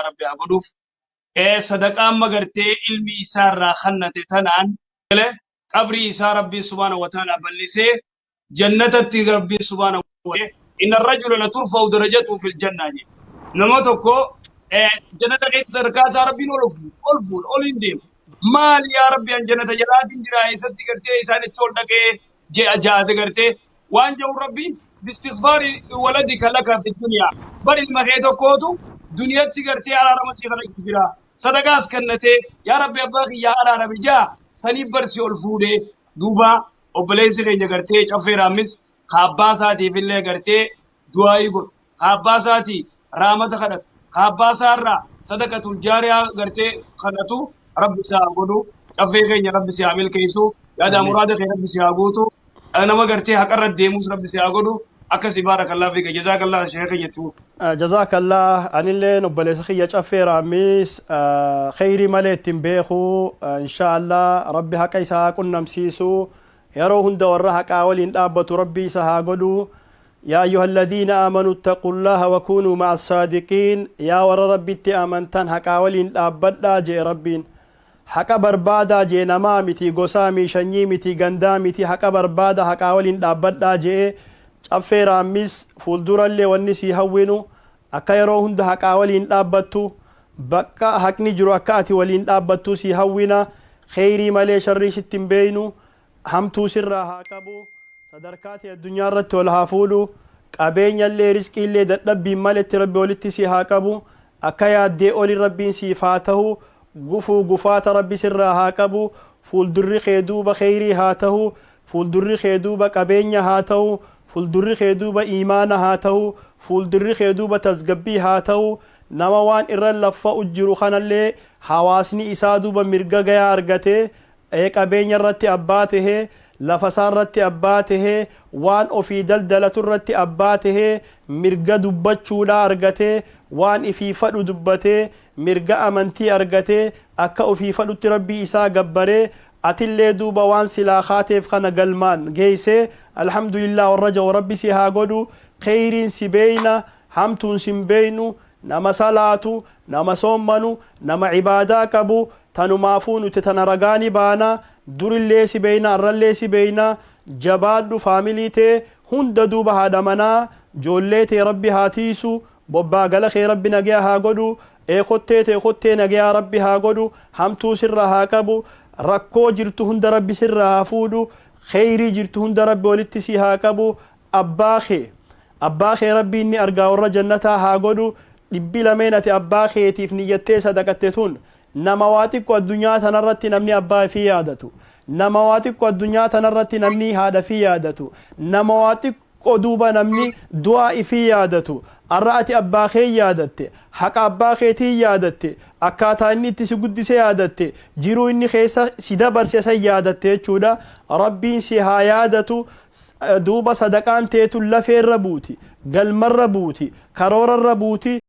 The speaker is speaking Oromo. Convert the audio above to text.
Rabbi haa godhuuf. Sadaqaa amma gartee ilmi isaa irraa kannate tanaan qabrii isaa Rabbiin subhaanahu wa ta'ala bal'isee jannatatti Rabbiin subhaanahu wa ta'ala inna rajula la turfa'u darajatuhu fil janna jedhe. Nama tokko jannata keessa sadarkaa isaa Rabbiin ol ol fuudha, ol hin deema. Maali yaa Rabbi, an jannata jalaatiin jira, eessatti gartee isaan itti ol dhaqee je'a jaate gartee waan jedhu Rabbiin bistighfaari waladika laka fi duniyaa bar ilma kee tokkootu duniyatti gartee araarama si kadhachuu jira, sadaqaas kennatee yaa Rabbi abbaa kiyyaa araarami jaa sanii barsi ol fuudhee. Duuba obboleessi keenya gartee Caffee Raammis ka abbaa isaatiif illee gartee du'aayii godhu, ka abbaa isaatii raamata kadhatu, ka abbaa isaarraa sadaqatul jaariyaa gartee kadhatu Rabbi isaa haa godhu. Caffee keenya Rabbi si haa milkeessu, yaadaa muraada kee Rabbi si haa guutu, nama gartee haqarra deemus Rabbi si haa godhu. Akkasi, baarakallah fiika, jazaakallah sheekha keenya jechuun. Jazaakallah. Anilleen obboleessa kiyya Caffee Raammis kheyrii malee ittiin beeku. Insha Allah Rabbi haqa isaa haa qunnamsiisu. Yeroo hunda warra haqaa waliin dhaabbatu Rabbi isa haa godhu. يا أيها الذين آمنوا اتقوا الله وكونوا مع الصادقين. Yaa warra Rabbitti amantan, haqaa waliin dhaabbadhaa jee Rabbiin. Haqa barbaadaa jee. Namaa miti, gosaa mi, shanyii miti, gandaa miti, haqa barbaada, haqaa waliin dhaabbadhaa jee. Caffee Raammis fuuldurallee wanni sii hawwinu akka yeroo hunda haqaa waliin dhaabbattu, bakka haqni jiru akka ati waliin dhaabbattu sii hawwina. Kheyrii malee sharrii sitti hin beeynu. Hamtuu sirraa haa qabu, sadarkaa ta'e addunyaa irratti ol haa fuudhu, qabeenyallee risqiillee dadhabbiin maletti Rabbi walitti si haa qabu, akka yaaddee oli Rabbiin siif haa tahu, gufuu gufaata Rabbi sirraa haa qabu, fuuldurri kee duuba kheyrii haa tahu, fuuldurri kee duuba qabeenya haa ta'u, fuuldurri kee duuba iimaana haa ta'u, fuuldurri kee duuba tasgabbii haa ta'u. Nama waan irra laffa'u jiru kanallee hawaasni isaa duuba mirga gayaa argatee, qabeenya irratti abbaa tahee, lafa isaa irratti abbaa tahee, waan ofii daldalatu irratti abbaa tahee, mirga dubbachuudha argatee, waan ifii fadhu dubbatee, mirga amantii argatee, akka ofii fadhutti Rabbii isaa gabbaree, atillee duuba waan silaa kaateef kana galmaan geeysee alhamdulillah warra ja'u Rabbi si haa godhu. Kheyriin si beeyna, hamtuun sin beeynu. Nama salaatu, nama soommanu, nama ibaadaa qabu, tanumaafuu nuti tana ragaani baana. Durillee si beeyna, arrallee si beeyna. Jabaadhu. Faamilii tee hunda duuba, haadha manaa, joollee tee Rabbi haa tiisu. Bobbaa gala kee Rabbi nagaya haa godhu. Kottee tee kottee nagayaa Rabbi haa godhu. Hamtuu sirra haa qabu. Rakkoo jirtu hunda Rabbi sirra haa fuudhu. Kheyrii jirtu hunda Rabbi walitti si haa qabu. Abbaa kee Rabbi inni argaa warra jannataa haa godhu. 200 ati abbaa keetiif niyyattee sadaqatte tun, nama waa xiqqo addunyaa tanarratti namni abbaa ifii yaadatu, nama waa xiqqo addunyaa tanarratti namni haadha fi yaadatu, nama waa xiqqo duuba namni du'aa ifii yaadatu. Arra ati abbaa kee yaadatte, haqa abbaa keetii yaadatte, akkaataa inni itti si guddise yaadatte, jiruu inni keessa si dabarse san yaadatte jechuudha. Rabbiin si haa yaadatu. Duuba sadaqaan teetu lafeerra buuti, galmarra buuti, karoorarra buuti.